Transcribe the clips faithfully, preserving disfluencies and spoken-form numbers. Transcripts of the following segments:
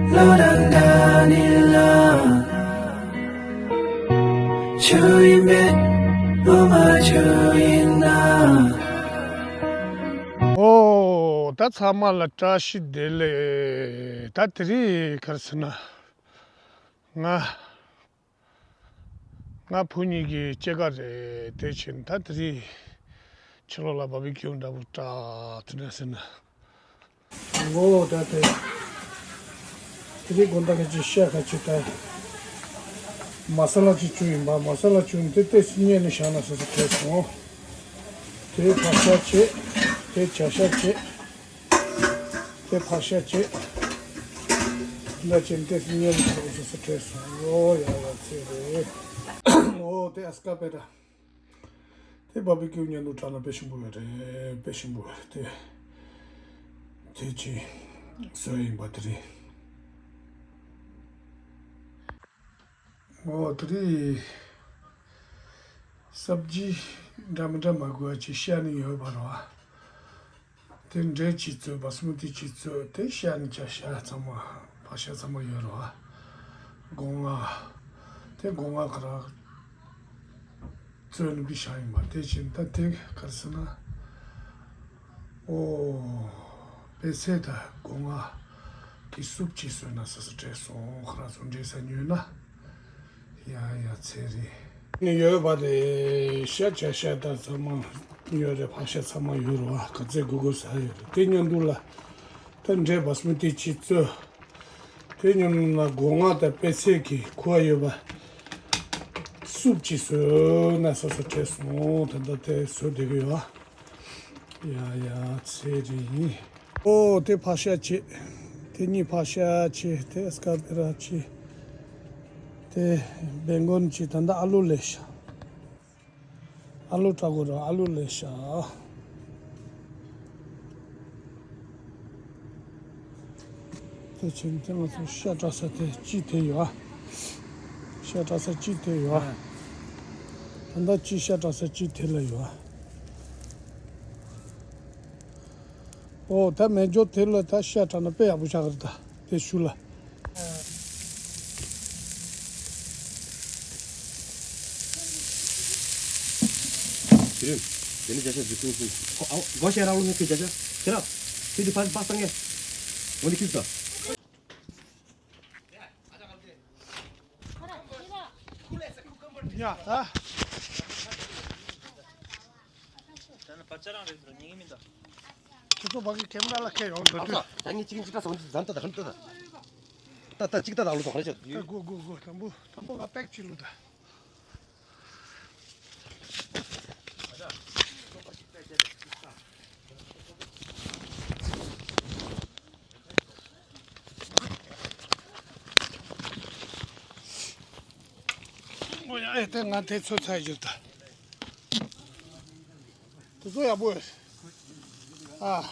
བློ་རང་འདྲ་ནི་ལ། ཆུ་ཡིན་མེད་བློ་མ་ཆུ་ཡིན་ན། ཨོ། ད་ཚང་མ་ལ་བཀྲ་ཤིས་བདེ་ལེགས། ད་དེ་རིང་ག་རེ་ཟེར་ན། ང་ང་བུ་གཉིས་ཀྱི་སྐྱེས་སྐར་རེད། དེ་ཕྱིན་ད་དེ་རིང་ཕྱི་ལོགས་ལ་བར་བི་ཀྱུ་འདྲ་པོ་སྤྲད་དེ་འདྲ་ཟེར་ན། ཨོ་ད་དེ་དེ་རིང་དགོང་དག་གི་ཅིག་ཤ་ཁ་ཅིག་ད་མ་ས་ལ་ཅིག་བྱུགས་ཡིན་པ། མ་ས་ལ་བྱུགས་ནས་དེ་ཏོག་ཙམ་མཉེ་ནས་བཞག་ན་བཟོད་བཟོད་བྱས་སོང་། དེ་ཕག་ཤ་བྱས། དེ་བྱ་ཤ་བྱས། དེ་ཕག་ཤ་བྱས། འདི་བྱས་ཏོག་ཙམ་མཉེ་ནས་བཟོད་བཟོད་བྱས་སོང་། ཨོ་ཡ་ཡ་ཚེ་རེད། ཨོ་དེ་ཨ་སི་ཀ་པེ་ར། དེ་བར་བི་ཀྱུ་མཉམ་དུ་སྤྲད་ན་དཔེ་ཞིམ་པོ་རེད། དཔེ་ཞིམ་པོ་རེད། དེ་དེ་ཅི་བཟོས་ཡིན་པ་དེ་རེད། ཨོ་དེ་རེད། སབ་ཇི་འདྲ་མི་འདྲ་མ་དགོས་པ་ཅིག་ཤ་ནི་ཡོད་པ་རེད་བ། དེ་འབྲས་ཅིག་བཙོས། བ་སི་མ་ཏི་ཅིག་བཙོས། དེ་ཤ་ནི་བྱ་ཤ་ཚང་མ། ཕག་ཤ་ཚང་མ་ཡོད་རེད་བ། སྒོ་ང་། དེ་སྒོ་ང་ག་ར་བཙོས་ནི་བི་ཤ་ཡིན་པ། དེ་བཞིན་ད་དེ་ག་རེ་ཟེར་ན། ཨོ། པད་ཚལ་དང་སྒོ་ང་གི་སུབ་ཅིག་བཟོས་ན་བཟོད་བཟོད་བྱས་སོང་། ཁོ་རང་ཚོ་འབྲས་ས་ཉོས་ན། ཡ་ཡ་ཚེ་རིང་། ནི་ཡོད་པ་རེད། ཤ་བྱ་ཤ་ད་ཚང་མ་ཡོད་རེད། ཕག་ཤ་ཚང་མ་ཡོད་རེད་བ། ག་ཚོད་དགོས་དགོས་ཟེར་ཡོད་རེད། དེ་མཉམ་དུ་ལ་ད་འབྲས་བ་སི་མ་ཏི་ཅིག་བཙོས། དེ་མཉམ་དུ་ལ་སྒོ་ང་དང་པད་ཚལ་གྱི་ཁུ་བ་ཡོད་པ་སུབ་ཅིག་བཟོས་ན་བཟོད་བཟོད་བྱས་སོང་། ད་ལྟ་དེ་བཟོས་བསྡད་ཀྱི་ཡོད་བ། ཡ་ཡ་ཚེ་རིང་། ཨོ་དེ་ཕག་ཤ་བྱས། དེ་གཉིས་ཕག་ཤ་བྱས། དེ་སྐ་པེ་ར་བྱས། དེ་བེང་གོན་བྱས། ད་ལྟ་ཨ་ལུ་ལས་ཤ། ཨ་ལུ་སྤྲད་དགོས་རེད། ཨ་ལུ་ལས་ཤ། དེ་ཕྱིན་དེ་ང་ཚོ་ཤ་བཀྲ་ས་དེ་གཅིག་དེ་ཡོད་ཨ། ཤ་བཀྲ་ས་གཅིག་དེ་ཡོད་ཨ། ད་ལྟ་གཅིག་ཤ་བཀྲ་ས་གཅིག་དེ་ལ་ཡོད་ཨ། ཨོ་ད་མེ་སྒྱོགས་དེ་ལ་ད་ཤ་བཀྲ་ན་དཔེ་ཡག་པོ་ཆགས་ཀྱི་རེད། ད་དེ་ཤུ་ལ། དེ་རིང་དེ་ནི་བྱ་ཤ་འཇིགས་སྐུལ་སུ། ཨོ་ཨོ་སྒོ་ཤ་རག་ལོ་ཁྱོད་བྱ་ཤ་ཁྱེད་ར་ཁྱོད་ཀྱི་ཕ་ཕ་སང་ངས་འོ་ནི་ཁྱོད་ད། ཡ་ད། ད་ནི་བར་ཆ་རང་རེད་ཟེར་ཉན་གི་མིན་ད། ཁྱེད་ཚོ་ཕ་གི་ཁེམ་ར་ལ་ཁྱེད་ཡོང་འདོད་ཨ་དུས། ད་ངས་གཅིག་གིན་གཅིག་ད་སོང་ཙམ་ད་ད་ག་འདྲ་ད། ད་ད་གཅིག་ད་ད་ལོ་ད་ག་རེ་བྱ། ད་གོ་གོ་གོ་དང་པོ་དང་པོ་ང་པེག་ཅིག་ལུ་ད། ཨོ་ཡ་ཨེ་དེ་ང་དེ་ཚོ་ཚ་ཡི་ད། དེ་ཚོ་ཡག་པོ་ཡོད། ཨ།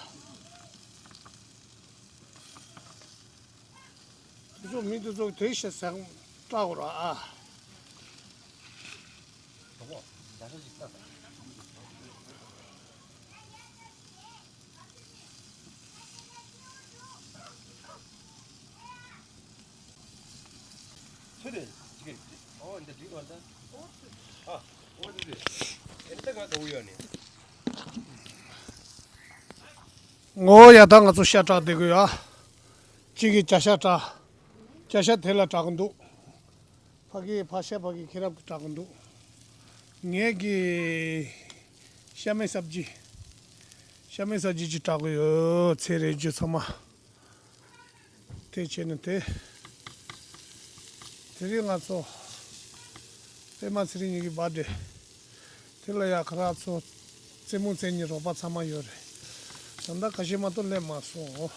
དེ་ཚོ་མི་དེ་ཚོ་དེ་ཤ་ཟ་སྐྲག་གོ་ར་ཨ། ཚུར་རེད་ཅིག་ཨོ་འདི་འགྲིག་གོ་ད། ཨ་ཨོ་འདི་རེད། ཨེ་ད་ག་ག་བུ་ཡོད་ནི། ངོ་ཡ་ད་ང་ཚོ་ཤ་བཀྲ་བསྡད་གི་ཡོད་ཨ། གཅིག་གིས་བྱ་ཤ་བཀྲ། བྱ་ཤ་དེ་ལ་བཀྲ་གི་འདུག་ཕ་གི་ཕ་ཤ་ཕ་གི་ཁེ་རབ་ཀྱི་བཀྲ་གི་འདུག་ངས་གི་ཤ་མེད་སབ་ཇི། ཤ་མེད་སབ་ཇི་ཅིག་བཀྲ་གི་ཡོད། ཚེ་རིང་རྒྱུ་ཚང་མ། དེ་བྱས་ནས་དེ། དེ་རིང་ང་ཚོ། པད་མ་ཚེ་རིང་གཉིས་ཀྱི་བར་ཌེ། དེ་ལ་ཡ་ཁ་རག་ཚོ། རྩེད་མོ་རྩེ་མཁན་རོགས་པ་ཚང་མ་ཡོད་རེད། ད་ལྟ་ཁ་ཤས་མ་གཏོགས་སླེབས་མ་སོང་།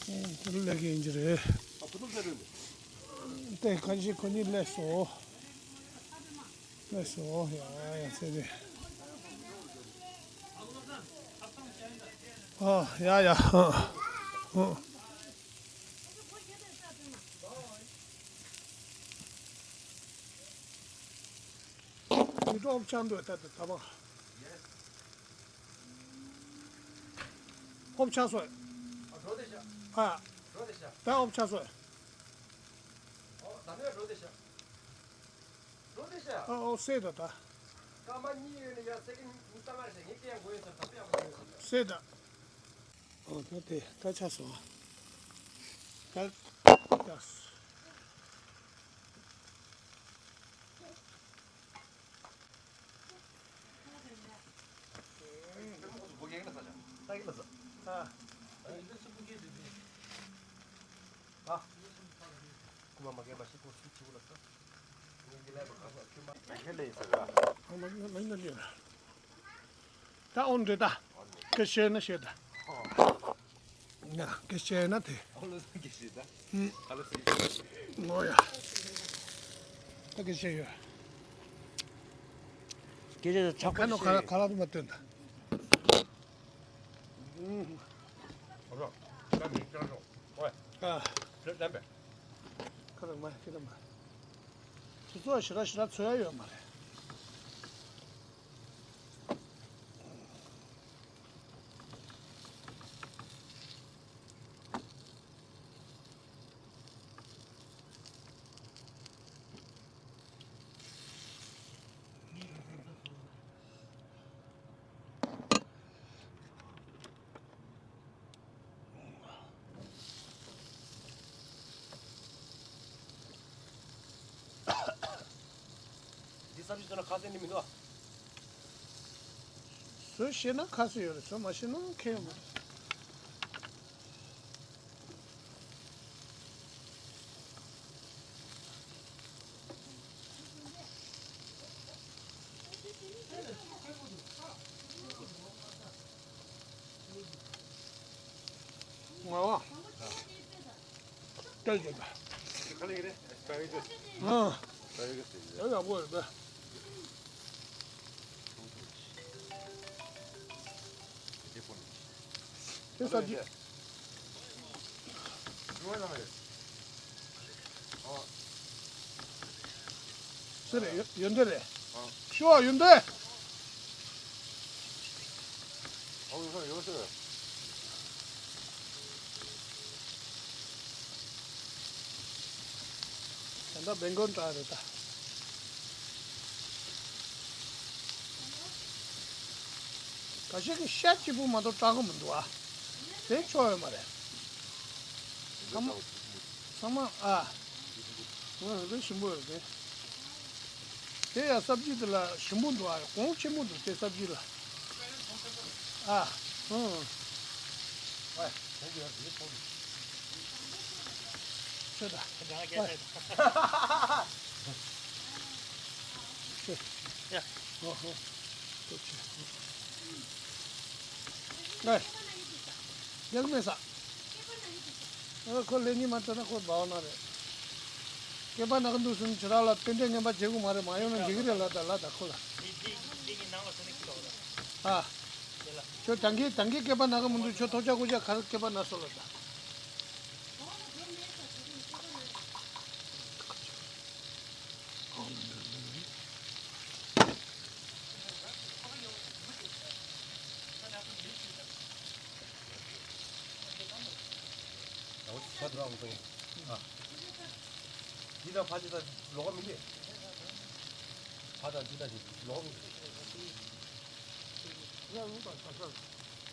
ཨེ་དེ་རུ་སླེབས་མཁན་ཡིན་གྱི་རེད། དེ་ཁ་ཤས་ཁོ་གཉིས་སླེབས་སོང་། སླེབས་སོང་། ཡ་ཡ་ཚེ་རིང་། ཨ་ཡ་ཡ། ཨ་ཨ། མི་འགྲོ་ཨོབ་ཆགས་འདུག་ད་ད་ད་བ། ཨོབ་ཆགས་སོང་། ཨ། ད་ཨོབ་ཆགས་སོང་། ཨ་ཨོ་སེ་ད་ད། སེ་ད། ཨོ་ད་དེ་ད་ཆགས་སོང་། ད་ད། ད་ཨོ་འདྲེ་ད། ཀི་ཤེ་ན་ཤེ་ད། ང་ཀི་ཤེ་ན་དེ། ཨོ་ལོ་ཀི་ཤེ་ད། ཨ་ལོ་སི། ངོ་ཡ། ད་ཀི་ཤེ་ཡོད། ཀི་ཤེ་ཆག་པ་ཁ་ནོ་ཁ་ལ་ཁ་ལ་དུ་མ་སྟོན་ད། ཨོ་ལོ། ད་མི་ཅང་ཅོ། ཨོ། ཨ། ད་ད་བེ། ཁ་ར་མ་ཁི་ར་མ། ཁྱེད་ཚོ་ཞི་ར་ཞི་ར་ཚོ་ཡ་ཡོད་མ་རེད། འདི་བསམ་གཞིག་བྱས་ན་ཁ་སེང་ནི་མི་འདུག་བཟོས་ཤེས་ན་ཁ་སེང་ཡོད་རེད། བཟོས་མ་ཤེས་ན་ཁེ་ཡོད་མ་རེད། ང་བ། སྐད་ཅིག་པ། ཨ། ཡ་ཡག་པོ་རེད་པ། དེ་ས་ཅིག་སེ་རེད། ཡོན་ཏན་རེད། ཤོ་ཡོན་ཏན། ད་ལྟ་བེང་གོན་བཀྲ་རེད་ད། ཁ་ཤས་ཀྱིས་ཤ་སྐྱིད་པོ་མ་གཏོགས་བཀྲ་གི་མི་འདུག་ཨ། དེ་ཆོ་ཡོད་མ་རེད། ཚང་མ་ཚང་མ་ཨ། ང་རེ་ཞིམ་པོ་ཡོད་རེད། དེ་ཡ་སབ་ཇི་དེ་ལ་ཞིམ་པོ་འདུག་ཨ། གོང་ཆེན་པོ་འདུག་དེ་སབ་ཇི་ལ། ཨ། ཧུང་། ཆོད་ད། ཆོད། ཡ། ཧོ་ཧོ། ལྟོས་ཆེ། ལ། རྒྱག་མེད་ས། ཨ། ཁོ་ལས་ཉིན་མ་བཙལ་ན་ཁོ་སྦ་བ་ན་རེད། སྐེད་པ་ན་གི་འདུག་ཟེར་ན་ཁྱེད་རང་ལ་རྟེན་འབྲེལ་ངན་པ་བྱེད་དགོས་མ་རེད། མ་ཡོང་ན་འགྲིག་གི་རེད་ལ། ད་ལ་ད་ཁོ་ལ། ཨ། ཁྱོད་ད་གིན་ད་གིན་སྐེད་པ་ན་གི་མི་འདུག་ཁྱོད་ཐོབ་ཆ་དགོས་ཆ་ག་རེ་སྐེད་པ་ན་སོང་ལ་ད། འདི་དང་ཕ་འདི་དང་ལོགས་མི་འདུག་ཕ་དང་འདི་དང་ལོགས་མི་འདུག་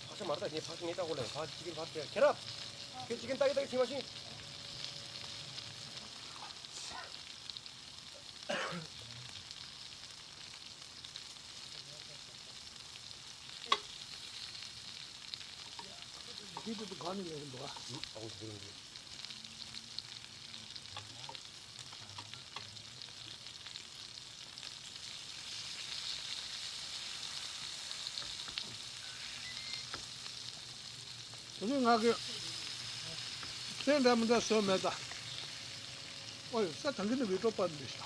ཕ་ཤ་མ་རེད་ད། ངས་ཕ་ཤ་ངས་ལྟ་དགོས་ལས། ཕ་ཅི་གིན་ཕ་ཤ་ཁྱེད་རང་ཁྱེད་ཅི་གིན་ལྟ་གི་ལྟ་གི་ཐིག་མ་ཤེས། དེ་དུ་དུ་ག་ནས་ལས་ཀྱི་འདུག་ཨ། དེ་ནས་ང་གི་ཚོན་འདྲ་མི་འདྲ་བཟོས་མེད་ད། ཨོ་ཡོ་ས་ཐང་གི་ནི་བི་ཏོ་པར་འདི་ཤ།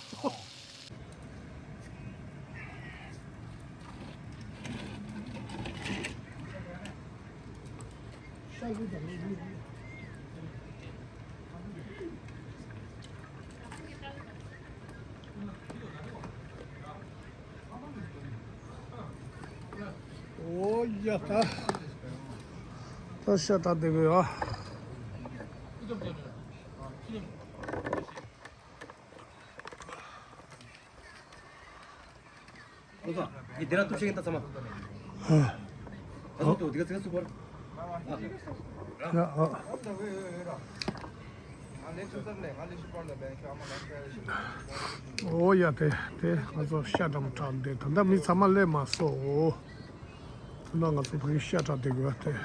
ཨོ་ཡ་ད། ད་ཤ་ད་དེ་གི་ཨ། ཨོ་ཙི། འདི་ར་ཐུག་ཤེས་ཀྱི་ད་ཚང་མ། ཨ། ཨ་ཙི་འདུག་འདི་ག་ཚིག་སུ་བར། ཨ། ཡ་ཨ། ཨོ་ཡ་དེ་དེ་ང་ཚོ་ཤ་འགྲམ་དྲངས་ཏེ་ད་ལྟ་མི་ཚང་མ་སླེབས་མ་སོང་། ད་ལྟ་ང་ཚོ་ཕ་གི་ཤ་དྲངས་བསྡད་དགོས་པ་དེ།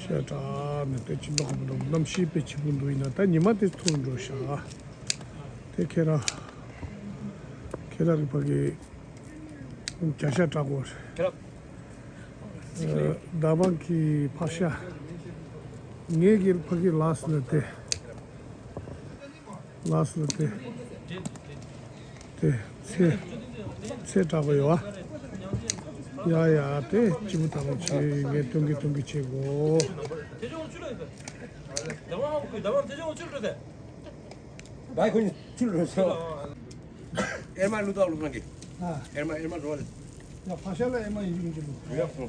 ཤ་དྲངས་ནས་དེ་ཅི་འདྲ་གོ་མི་འདུག་གནམ་གཤིས་དཔེ་སྐྱིད་པོ་འདུག་ཡིན་ན་ད་ཉི་མ་དེ་ཐུང་འགྲོ་ཤག་དེ་ཁྱེད་རང་ཁྱེད་རང་གི་ཕ་གི་རྒྱ་ཤ་དྲངས་དགོས་རེད། ཁྱེད་རང་། ཨ། ཟླ་བང་གི་ཕག་ཤ། ངེད་ཀྱི་ཕ་གི་ལགས་ལ་དེ། ལགས་ལ་དེ། དེ་ཚེ་ཚེ་དྲག་པོ་ཡོད་ཨ། ཡ་ཡ་དེ་སྐྱིད་པོ་དང་ཆེ་ངས་སྟོན་གི་སྟོན་གི་བྱེད་གོ། བའི་ཁོ་ཆུ་ལོ་སོ། ཨེར་མ་ལུ་ཏོག་ལུ་ཁང་གི། ཨ། ཨེར་མ་ལུ་ཏོག་ལུ་ཁང་གི། ཨ། ཨེར་མ་ཨེར་མ་རོ་ལ། ཡ་ཕ་ཤ་ལ་ཨེར་མ་ཡིན་གྱི་ལུ། ཡ་ཧོ།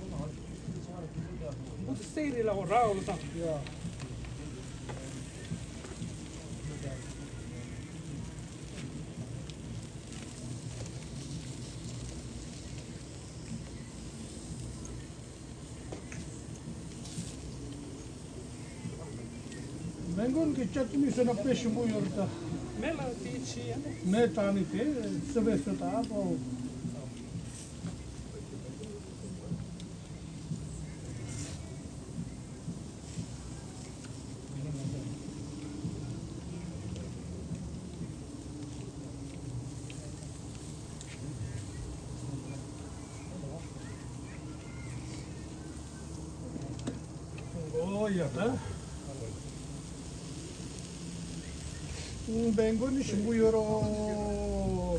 འུ་ཚོ་སེ་རི་ལ་འོ་ར་འོ་ལ་ཏང་། ཡ། མེ་མགོན་གྱི་ཅ་ཅི་ནི་ཟེར་ན་དཔེ་ཞིམ་པོ་ཡོད་རེད་ད། མེ་ལ་དེ་ཆེ་ཡ་ནི། མེ་བཏང་ནི་དེ་སི་བེ་སི་ད་པོ། ཨོ་ཡ་ད། ཨུམ། བན་གོ་ནི་ཞིམ་པོ་ཡོད་རོ།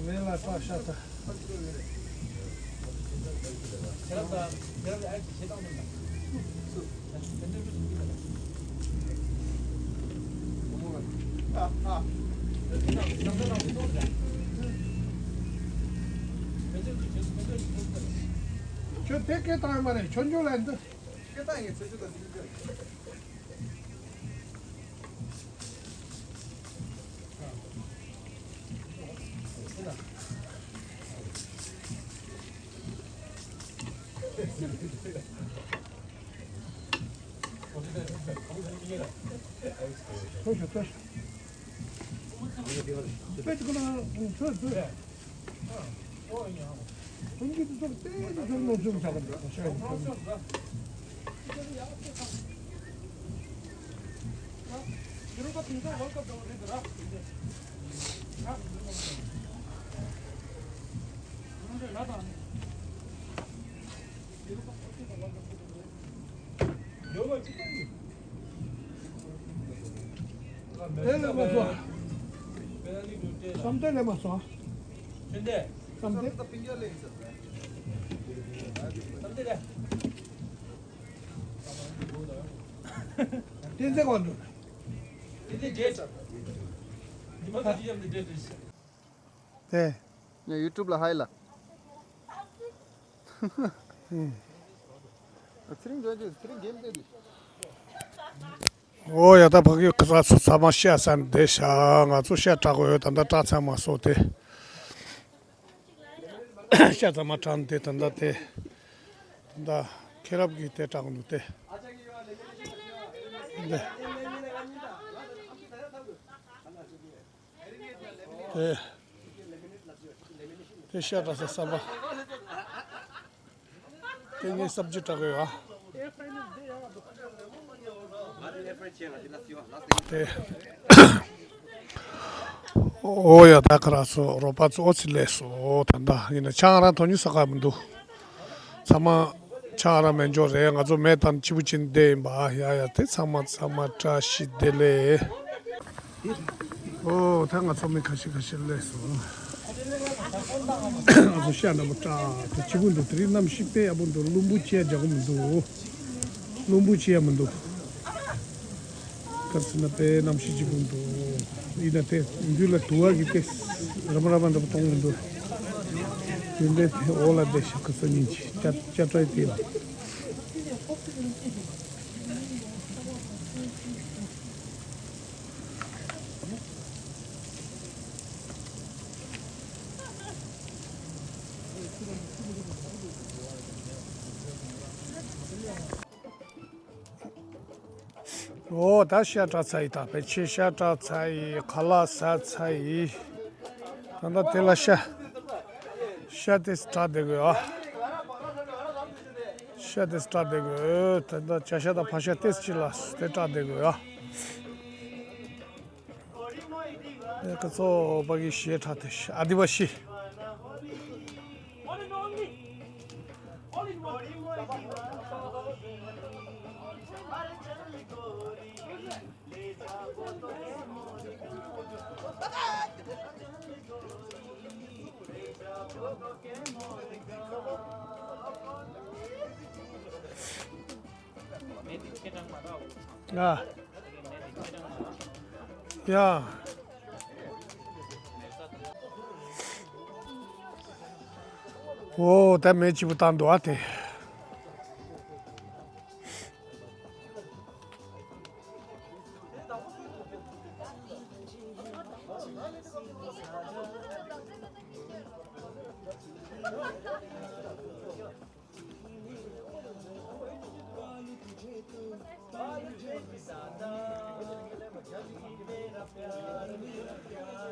མེ་ལ་སྲེག་ཤ་ད། ཁྱོད་དེ་སྐད་བཏང་ཡོད་མ་རེད། ཁྱོད་འཇུག་ལ་འདི། སྐད་བཏང་ཡིན་ཚེ་ཆུ་དང་ཟིལ་གྱིས། ཐོས་ཤོག་ཐོས་ཤོག་དཔེ་ཆུ་ཁོ་ན་ཐོས་ཐོས། ཁོང་གིས་དེ་ཚོར་བལྟས་ནས་ཚུར་ནོར་འཁྲུལ་བྱ་གི་འདུག་ཤ་ཡི་ཁོང་གིས། དེ་ལས་མ་སོང་། བསམ་གཏན་ལས་མ་སོང་། བསམ་གཏན། བསམ་གཏན་ལས། བསྟན་འཛིན་གོ་འགྲོ། བསྟན་འཛིན་བགྲེས། ཉི་མ་ལྟ་ཅི་ཡམ་དེ་བགྲེས་བགྲེས། དེ། ངས་ཡུ་ཊུབ་ལ་ཧའི་ལ། ཚེ་རིང་འགྲོ་རྒྱུ་ཚེ་རིང་གེམ་དེ་དེ། ཨོ་ཡ་ད་ཕ་གི་ཁ་ས་ཚོ་ཚང་མ་ཤ་ཟ་ནས་བསྡད་ཤག་ང་ཚོ་ཤ་དྲག་གོ་ཡོད། ད་ལྟ་དྲག་ཚར་མ་སོང་སྟེ། ཤ་ཚང་མ་དྲག་ནས་བསྡད། ད་ལྟ་དེ། ད་ལྟ་ཁེ་རབ་ཀྱིས་དེ་དྲག་འདུག་སྟེ། འདི། དེ། དེ་ཤ་དྲག་ས་ས་པ། དེ་ངའི་སབ་ཇི་དྲག་གི་ཡོད་ཨ། དེ། ཨོ་ཡ་ད་ཁ་ར་སོ་རོ་པ་ཚོ་ཨོ་ཙི་ལས་སོ་ད་ད་ཡིན་ན་ཆང་རང་ཐོ་ཉུ་ས་ག་མི་འདུག་ཚང་མ། ཆང་ར་མེད་འཇོག་རེད། ང་ཚོ་མེད་དང་གཅིག་པུ་ཅིག་བསྡད་ཡིན་པ། ཡ་ཡ་དེ་ཚང་མ་ཚང་མ་བཀྲ་ཤིས་བདེ་ལེགས། ཨོ་ད་ང་ཚོ་མི་ཁ་ཤས་ཁ་ཤས་སླེབས་སོང་། ང་ཚོ་ཤ་འདྲ་པོ་སྲེག་དེ་སྐྱིད་པོ་འདུག་དེ་རིང་གནམ་གཤིས་དཔེ་ཡག་པོ་འདུག་རླུང་བུ་ཆེ་རྒྱག་གི་མི་འདུག་རླུང་བུ་ཆེ་ཡ་མི་འདུག་ག་རེ་ཟེར་ན་དཔེ་གནམ་གཤིས་སྐྱིད་པོ་འདུག་ཡིན་ན་དེ་མདུན་ལ་དུ་བ་གི་དེ་ར་མ་ར་མ་འདྲ་པོ་གཏོང་གི་འདུག་དེ་འདྲའི་དེ་འོག་ལ་བསྡད་ཤག་ཁ་སང་ཉིན་གྱི་ཅ་ཅ་ཏྲའི་དེ་ལ། འོ་ད་ཤ་བཀྲ་ཚར་ཡི། ད་ཕལ་ཆེར་ཤ་བཀྲ་ཚར་ཡི། ཁ་ལག་ཟ་ཚར་ཡི། ད་ལྟ་དེ་ལ་ཤ་ཤ་དེ་བཀྲ་བསྡད་དགོས་ཨ། ཤ་དེ་བཀྲ་བསྡད་དགོས། ད་ལྟ་བྱ་ཤ་དང་ཕག་ཤ་ཏེས་ཅི་ལ་དེ་བཀྲ་བསྡད་དགོས་ཨ། ཨེ་ཀ་ཚོ་པ་གི་ཤེ་ཁྲ་དེ་ཤ་ཨ་དི་བ་ཤི། ཨ། ཡ། འོ་ད་མེ་གཅིག་པུ་བཏང་འདུག་ཨ་དེ།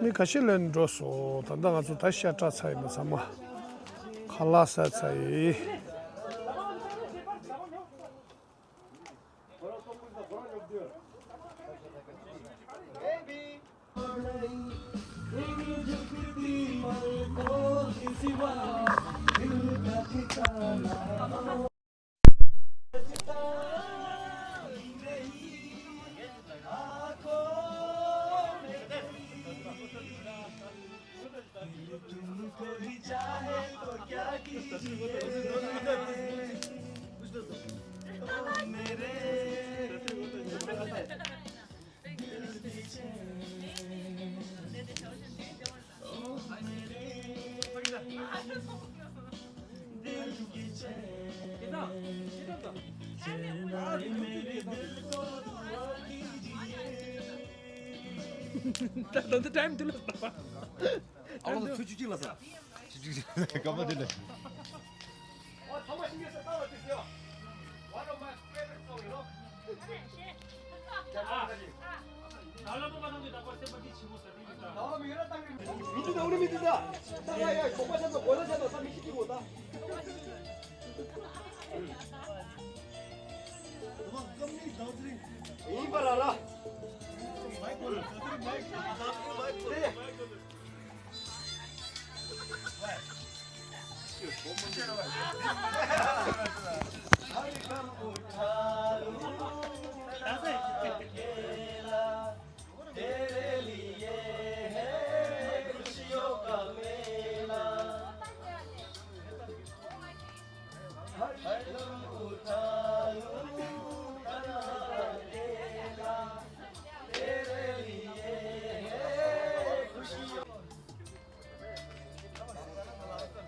མི་ཁ་ཤས་ལོན་འགྲོ་སོང་། ད་ལྟ་ང་ཚོ་ད་ཤ་བཀྲ་ཚར་ཡིན་པ་ཚང་མ་ཁ་ལག་ཟ་ཚར་ཡིན། ད་ད་ད་ཊའིམ་དུ་ལ། ཨ་ལོ་ཆུ་ཆུ་ཅིག་ལ་ས། ཆུ་ཆུ་ཅིག་ལ་སྐམ་པ་དེ་ལ།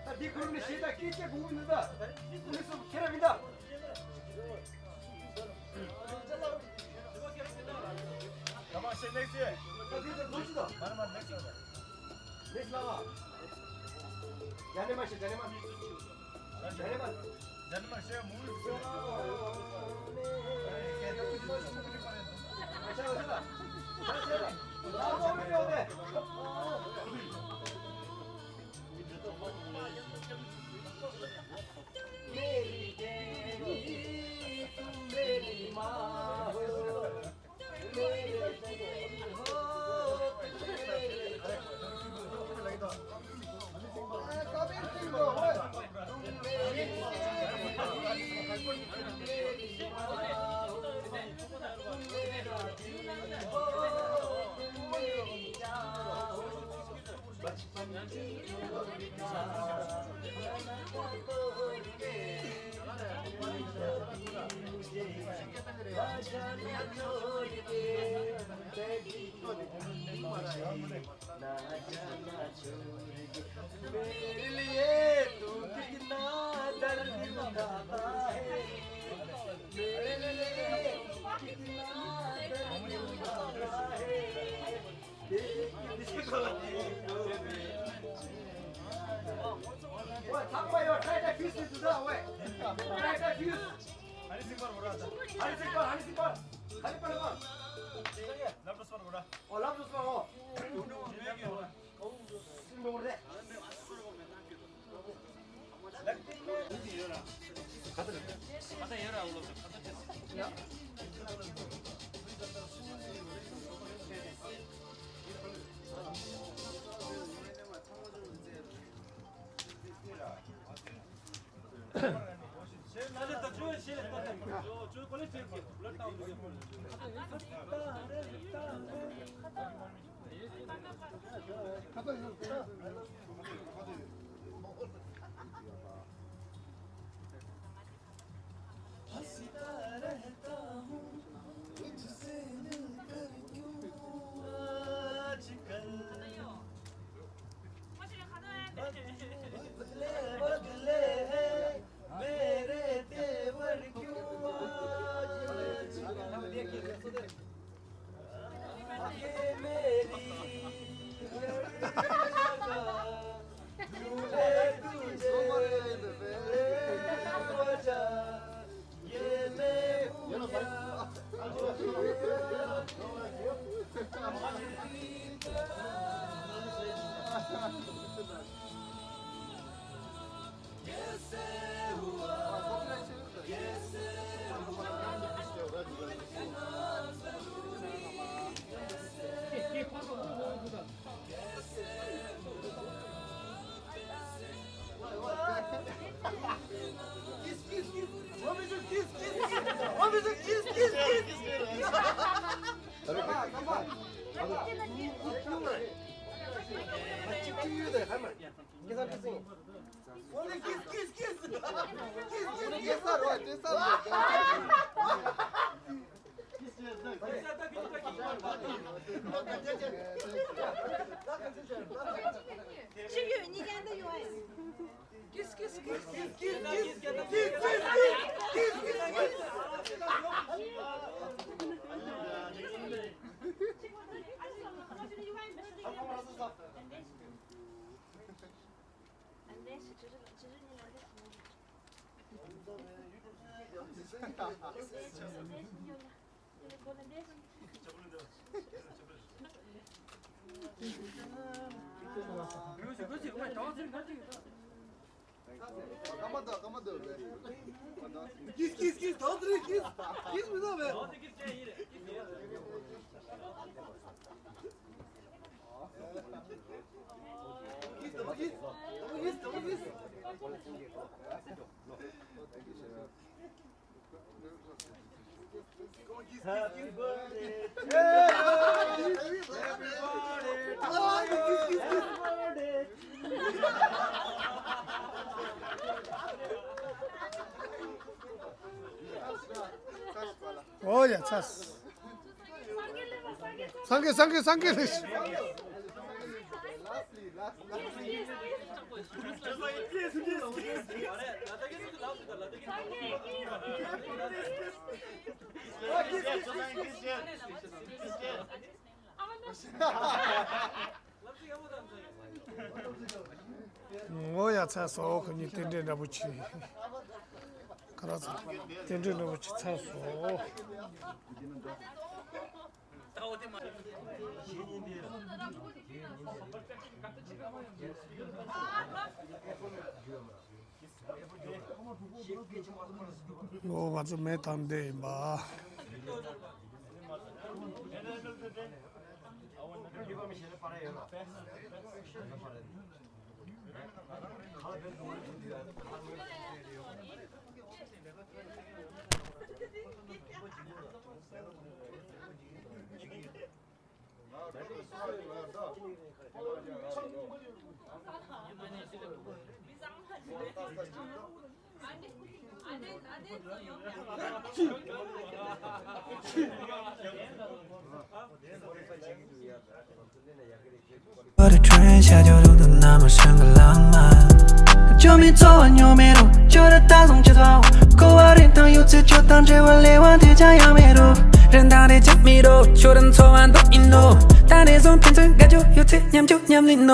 ད་འདི་ཁུར་ནས་ཤེས་ད་སྐད་ཆ་དགོས་མི་འདུག་ད། ཁུར་ནས་སོང་ཁྱེད་རང་མི་འདུག་ད་འདི་ད་འདུག་ཅི་ད། ནེགསི་ལ་བ། ཇ་ནེ་མ་ཤེས་ཇ་ནེ་མ། हंसता रहता हूँ तुझसे मिलकर क्यों आजकल। बदले बदले हैं मेरे तेवर क्यों आजकल। ये मेरी लड़की का झूले तुझे वजह। ये मैं हूँ या कैसे हुआ, कैसे हुआ, इतना जरूरी कैसे। ཕྱིར་ཡོད་གཉིས་ཀ་འདི་ཡོད་ཨེ། ཀིས་ཀིས་ཀིས། ཀིས་ཀིས་ཀིས། ད་ཚུར་ཀིས། ཀིས་མི་ཟ་བས། ཀིས། ད་ཀིས། ད་ཀིས། ད་ཀིས། Happy birthday to you. Happy birthday to you. ཨོ་ཡ་ཚ། སངས་རྒྱས་སངས་རྒྱས་སངས་རྒྱས་ལེགས། ངོ་ཡ་ཚ་སོ་ཁོ་གཉིས་རྟེན་འབྲེལ་འདྲ་པོ་ཆེ། ཁ་ར་ཚ་རྟེན་འབྲེལ་འདྲ་པོ་ཆེ་ཚ་སོ། ལོ་ང་ཚོ་མེ་དང་འདྲེ་ཡིན་པ། What a train, ཤར་ཕྱོགས་རུ་དུ་ན་མ་ཧྲང་གི་ལམ་མ། ཇོ་མི་ཚོ་བ་ཉོ་མེ་རུ། ཇོ་ར་ད་སོང་ཆུ་ཚོ། ཀོ་བ་རིན་ཐང་ཡོད་ཚེ་ཇོ་དང་འབྲེལ་བ་ལས་དབང་དེ་ཅང་ཡང་མེ་རུ། རིན་ཐང་རེ་ཅག་མི་རུ། ཇོ་ར་ཚོ་བ་འདུག་ཡིན་ནོ། ད་ནས་བཟུང་ཕན་ཚུན་དགའ་ཇོ་ཡོད་ཚེ་ཉམས་ཇོ་ཉམས་ལིན་ནོ།